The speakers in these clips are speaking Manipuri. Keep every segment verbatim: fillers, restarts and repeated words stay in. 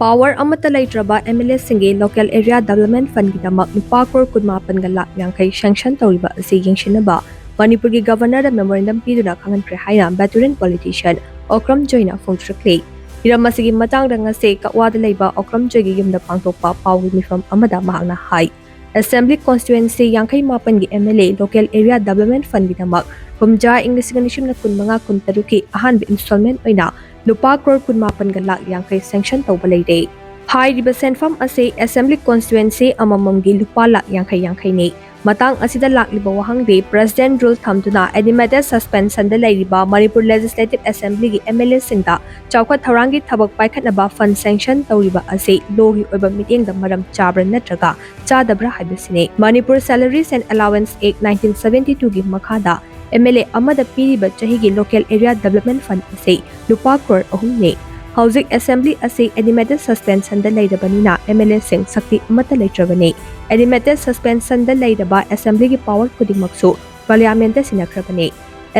Power ꯑꯃꯠꯇ ꯂꯩꯇ꯭ꯔꯕ MLAꯁꯤꯡꯒꯤ Local Area Development Fundꯒꯤꯗꯃꯛ ꯂꯨꯄꯥ ꯀ꯭ꯔꯣꯔ ꯀꯨꯟꯃꯥꯄꯟꯒ ꯂꯥꯛ ꯌꯥꯡꯈꯩ sanction ꯇꯧꯔꯤꯕ ꯑꯁꯤ ꯌꯦꯡꯁꯤꯟꯅꯕ ꯃꯅꯤꯄꯨꯔꯒꯤ Governorꯗ memorandum ꯄꯤꯗꯨꯅ ꯈꯪꯍꯟꯈ꯭ꯔꯦ ꯍꯥꯏꯅ veteran politician ꯑꯣꯀ꯭ꯔꯝ ꯖꯣꯏꯅ ꯐꯣꯡꯗꯣꯔꯛꯂꯤ꯫ ꯍꯤꯔꯝ ꯑꯁꯤꯒꯤ ꯃꯇꯥꯡꯗ ꯉꯁꯤ ꯀꯛꯋꯥꯗ ꯂꯩꯕ ꯑꯣꯀ꯭ꯔꯝ ꯖꯣꯏꯒꯤ ꯌꯨꯝꯗ ꯄꯥꯡꯊꯣꯛꯄ ꯄꯥꯎꯒꯤ ꯃꯤꯐꯝ ꯑꯃꯗ ꯃꯍꯥꯛꯅ ꯍꯥꯏ꯫ Assembly constituency ꯌꯥꯡꯈꯩ ꯃꯥꯄꯟꯒꯤ MLA Local Area Development Fundꯒꯤꯗꯃꯛ ꯀꯨꯝꯖꯥ ꯏꯪ ꯂꯤꯁꯤꯡ ꯑꯅꯤ ꯁꯨꯞꯅ ꯀꯨꯟꯃꯉꯥ ꯀꯨꯟꯇꯔꯨꯛꯀꯤ ꯑꯍꯥꯟꯕ installment ꯑꯣꯏꯅ ꯂꯨꯄꯥ ꯀ꯭ꯔꯣꯔ ꯀꯨꯟꯃꯥꯄꯟꯒ ꯂꯥꯛ ꯌꯥꯡꯈꯩ sanction ꯇꯧꯕ ꯂꯩꯔꯦ꯫ ꯍꯥꯏꯔꯤꯕ ꯁꯦꯟꯐꯝ ꯑꯁꯤ Assembly constituency ꯑꯃꯃꯝꯒꯤ ꯂꯨꯄꯥ ꯂꯥꯛ ꯌꯥꯡꯈꯩ ꯌꯥꯡꯈꯩꯅꯤ꯫ ꯃꯇꯥꯡ ꯑꯁꯤꯗ ꯂꯥꯛꯂꯤꯕ ꯋꯥꯍꯪꯗꯤ President rule ꯊꯝꯗꯨꯅ animated suspensionꯗ ꯂꯩꯔꯤꯕ ꯃꯅꯤꯄꯨꯔ Legislative Assemblyꯒꯤ MLAꯁꯤꯡꯗ ꯆꯥꯎꯈꯠ ꯊꯧꯔꯥꯡꯒꯤ ꯊꯕꯛ ꯄꯥꯏꯈꯠꯅꯕ fund sanction ꯇꯧꯔꯤꯕ ꯑꯁꯤ lawꯒꯤ ꯑꯣꯏꯕ ꯃꯤꯠꯌꯦꯡꯗ ꯃꯔꯝ ꯆꯥꯕ꯭ꯔꯥ ꯅꯠꯇ꯭ꯔꯒ ꯆꯥꯗꯕ꯭ꯔꯥ ꯍꯥꯏꯕꯁꯤꯅꯤ꯫ Manipur Salaries and Allowance Act nineteen seventy twoꯒꯤ ꯃꯈꯥꯗ MLA ꯑꯃꯗ ꯄꯤꯔꯤꯕ ꯆꯍꯤꯒꯤ Local Area Development Fund ꯑꯁꯤ ꯂꯨꯄꯥ ꯀ꯭ꯔꯣꯔ ꯑꯍꯨꯝꯅꯤ꯫ ꯍꯧꯖꯤꯛ Assembly ꯑꯁꯤ animated suspensionꯗ ꯂꯩꯔꯕꯅꯤꯅ MLAꯁꯤꯡ ꯁꯛꯇꯤ ꯑꯃꯠꯇ ꯂꯩꯇ꯭ꯔꯕꯅꯤ꯫ Animated suspensionꯗ ꯂꯩꯔꯕ Assemblyꯒꯤ power ꯈꯨꯗꯤꯡꯃꯛꯁꯨ Parliamentꯇ ꯁꯤꯟꯅꯈ꯭ꯔꯕꯅꯤ꯫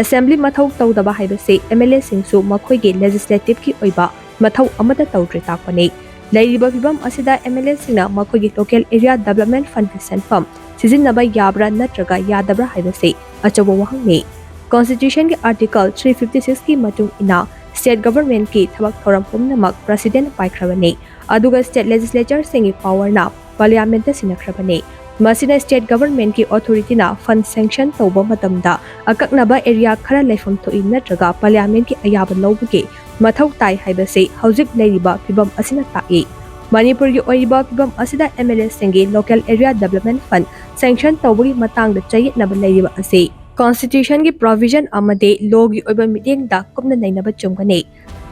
Assembly ꯃꯊꯧ ꯇꯧꯗꯕ ꯍꯥꯏꯕꯁꯤ MLAꯁꯤꯡꯁꯨ ꯃꯈꯣꯏꯒꯤ Legislativeꯀꯤ ꯑꯣꯏꯕ ꯃꯊꯧ ꯑꯃꯠꯇ ꯇꯧꯗ꯭ꯔꯦ ꯇꯥꯛꯄꯅꯤ꯫ ꯂꯩꯔꯤꯕ ꯐꯤꯚꯝ ꯑꯁꯤꯗ MLAꯁꯤꯡꯅ ꯃꯈꯣꯏꯒꯤ Local Area Development Fundꯀꯤ ꯁꯦꯟꯐꯝ ꯁꯤꯖꯤꯟꯅꯕ ꯌꯥꯕ꯭ꯔꯥ ꯅꯠꯇ꯭ꯔꯒ ꯌꯥꯗꯕ꯭ꯔꯥ ꯍꯥꯏꯕꯁꯤ ꯑꯆꯧꯕ ꯋꯥꯍꯪꯅꯤ꯫ Constitutionꯒꯤ Article three fifty sixꯀꯤ ꯃꯇꯨꯡ ꯏꯟꯅ State Governmentꯀꯤ ꯊꯕꯛ ꯊꯧꯔꯝ ꯄꯨꯝꯅꯃꯛ Presidentꯅ ꯄꯥꯏꯈ꯭ꯔꯕꯅꯤ, ꯑꯗꯨꯒ State Legislatureꯁꯤꯡꯒꯤ powerꯅ Parliamentꯇ ꯁꯤꯟꯅꯈ꯭ꯔꯕꯅꯤ꯫ ꯃꯁꯤꯅ State Governmentꯀꯤ authorityꯅ fund sanction ꯇꯧꯕ ꯃꯇꯝꯗ ꯑꯀꯛꯅꯕ area ꯈꯔ ꯂꯩꯐꯝ ꯊꯣꯛꯏ ꯅꯠꯇ꯭ꯔꯒ Parliamentꯀꯤ ꯑꯌꯥꯕ ꯂꯧꯕꯒꯤ ꯃꯊꯧ ꯇꯥꯏ ꯍꯥꯏꯕꯁꯤ ꯍꯧꯖꯤꯛ ꯂꯩꯔꯤꯕ ꯐꯤꯚꯝ ꯑꯁꯤꯅ ꯇꯥꯛꯏ꯫ ꯃꯅꯤꯄꯨꯔꯒꯤ ꯑꯣꯏꯔꯤꯕ ꯐꯤꯚꯝ ꯑꯁꯤꯗ MLAꯁꯤꯡꯒꯤ Local Area Development Fund sanction ꯇꯧꯕꯒꯤ ꯃꯇꯥꯡꯗ ꯆꯌꯦꯠꯅꯕ ꯂꯩꯔꯤꯕ ꯑꯁꯤ Constitutionꯒꯤ provision ꯑꯃꯗꯤ lawꯒꯤ ꯑꯣꯏꯕ ꯃꯤꯠꯌꯦꯡꯗ ꯀꯨꯞꯅ ꯅꯩꯅꯕ ꯆꯨꯝꯒꯅꯤ꯫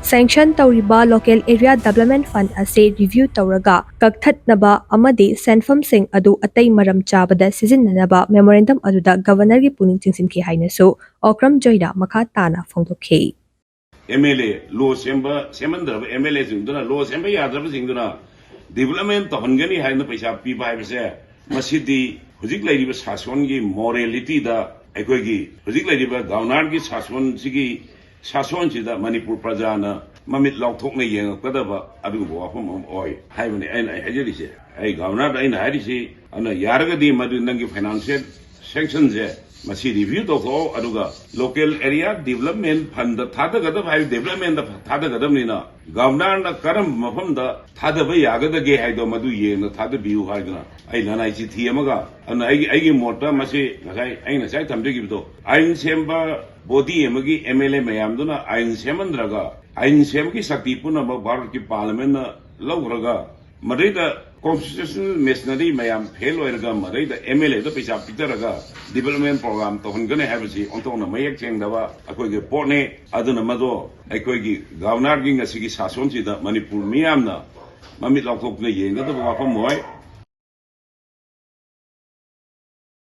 Sanction ꯇꯧꯔꯤꯕ Local Area Development Fund ꯑꯁꯤ review ꯇꯧꯔꯒ ꯀꯛꯊꯠꯅꯕ ꯑꯃꯗꯤ ꯁꯦꯟꯐꯝꯁꯤꯡ ꯑꯗꯨ ꯑꯇꯩ ꯃꯔꯝ ꯆꯥꯕꯗ ꯁꯤꯖꯤꯟꯅꯅꯕ memorandum ꯑꯗꯨꯗ Governorꯒꯤ ꯄꯨꯛꯅꯤꯡ ꯆꯤꯡꯁꯤꯟꯈꯤ ꯍꯥꯏꯅꯁꯨ ꯑꯣꯀ꯭ꯔꯝ ꯖꯣꯏꯅ ꯃꯈꯥ ꯇꯥꯅ ꯐꯣꯡꯗꯣꯛꯈꯤ꯫ MLA law ꯁꯦꯝꯕ ꯁꯦꯝꯍꯟꯗ꯭ꯔꯕ MLAꯁꯤꯡꯗꯨꯅ, law ꯁꯦꯝꯕ ꯌꯥꯗ꯭ꯔꯕꯁꯤꯡꯗꯨꯅ development ꯇꯧꯍꯟꯒꯅꯤ ꯍꯥꯏꯗꯅ ꯄꯩꯁꯥ ꯄꯤꯕ ꯍꯥꯏꯕꯁꯦ, ꯃꯁꯤꯗꯤ ꯍꯧꯖꯤꯛ ꯂꯩꯔꯤꯕ ꯁꯥꯁꯣꯟꯒꯤ moralityꯗ, ꯑꯩꯈꯣꯏꯒꯤ ꯍꯧꯖꯤꯛ ꯂꯩꯔꯤꯕ Governorꯒꯤ ꯁꯥꯁꯣꯟꯁꯤꯒꯤ ꯁꯥꯁꯣꯟꯁꯤꯗ ꯃꯅꯤꯄꯨꯔ ꯄ꯭ꯔꯖꯥꯅ ꯃꯃꯤꯠ ꯂꯥꯎꯊꯣꯛꯅ ꯌꯦꯡꯉꯛꯀꯗꯕ ꯑꯗꯨꯒꯨꯝꯕ ꯋꯥꯐꯝ ꯑꯃ ꯑꯣꯏ ꯍꯥꯏꯕꯅꯤ ꯑꯩꯅ ꯑꯩ ꯍꯥꯏꯖꯔꯤꯁꯦ꯫ ꯑꯩ ꯒꯚꯔꯅꯔꯗ ꯑꯩꯅ ꯍꯥꯏꯔꯤꯁꯤ, ꯑꯗꯨꯅ ꯌꯥꯔꯒꯗꯤ ꯃꯗꯨ ꯅꯪꯒꯤ ꯐꯥꯏꯅꯥꯟꯁꯤꯌꯦꯜ ꯁꯦꯡꯁꯟꯁꯦ ꯃꯁꯤ ꯔꯤꯚꯤꯌꯨ ꯇꯧꯊꯣꯛꯑꯣ, ꯑꯗꯨꯒ ꯂꯣꯀꯦꯜ ꯑꯦꯔꯤꯌꯥ ꯗꯤꯕꯂꯞꯃꯦꯟ ꯐꯟꯗ ꯊꯥꯗꯒꯗꯕ ꯍꯥꯏꯕ ꯗꯤꯕꯂꯞꯃꯦꯟꯗ ꯊꯥꯗꯒꯗꯕꯅꯤꯅ ꯒꯚꯔꯅꯔꯅ ꯀꯔꯝꯕ ꯃꯐꯝꯗ ꯊꯥꯗꯕ ꯌꯥꯒꯗꯒꯦ ꯍꯥꯏꯗꯣ ꯃꯗꯨ ꯌꯦꯡꯅ ꯊꯥꯗꯕꯤꯌꯨ ꯍꯥꯏꯗꯅ ꯑꯩ ꯂꯅꯥꯏ ꯆꯤꯊꯤ ꯑꯃꯒ, ꯑꯗꯨꯅ ꯑꯩꯒꯤ ꯑꯩꯒꯤ ꯃꯣꯠꯇ ꯃꯁꯤ ꯉꯁꯥꯏ ꯑꯩꯅ ꯉꯁꯥꯏ ꯊꯝꯖꯈꯤꯕꯗꯣ, ꯑꯥꯏꯟ ꯁꯦꯝꯕ ꯕꯣꯗꯤ ꯑꯃꯒꯤ ꯑꯦꯝ ꯑꯦꯜ ꯑꯦ ꯃꯌꯥꯝꯗꯨꯅ ꯑꯥꯏꯟ ꯁꯦꯝꯍꯟꯗ꯭ꯔꯒ, ꯑꯥꯏꯟ ꯁꯦꯝꯕꯒꯤ ꯁꯛꯇꯤ ꯄꯨꯝꯅꯃꯛ ꯚꯥꯔꯠꯀꯤ ꯄꯥꯔꯂꯤꯌꯥꯃꯦꯟꯅ ꯂꯧꯈ꯭ꯔꯒ, ꯃꯗꯩꯗ ꯀꯣꯟꯁꯇꯤꯇ꯭ꯌꯨꯁꯅꯦꯜ ꯃꯦꯁꯅꯔꯤ ꯃꯌꯥꯝ ꯐꯦꯜ ꯑꯣꯏꯔꯒ, ꯃꯗꯩꯗ ꯑꯦꯝ ꯑꯦꯜ ꯑꯦꯗ ꯄꯩꯁꯥ ꯄꯤꯊꯔꯒ ꯗꯤꯕꯂꯞꯃꯦꯟ ꯄ꯭ꯔꯣꯒ꯭ꯔꯥꯝ ꯇꯧꯍꯟꯒꯅꯤ ꯍꯥꯏꯕꯁꯤ ꯑꯣꯟꯊꯣꯛꯅ ꯃꯌꯦꯛ ꯁꯦꯡꯗꯕ ꯑꯩꯈꯣꯏꯒꯤ ꯄꯣꯠꯅꯤ꯫ ꯑꯗꯨꯅ ꯃꯗꯣ ꯑꯩꯈꯣꯏꯒꯤ ꯒꯚꯔꯅꯔꯒꯤ ꯉꯁꯤꯒꯤ ꯁꯥꯁꯣꯟꯁꯤꯗ ꯃꯅꯤꯄꯨꯔ ꯃꯤꯌꯥꯝꯅ ꯃꯃꯤꯠ ꯂꯥꯎꯊꯣꯛꯇꯨꯅ ꯌꯦꯡꯒꯗꯕ ꯋꯥꯐꯝ ꯑꯣꯏ꯫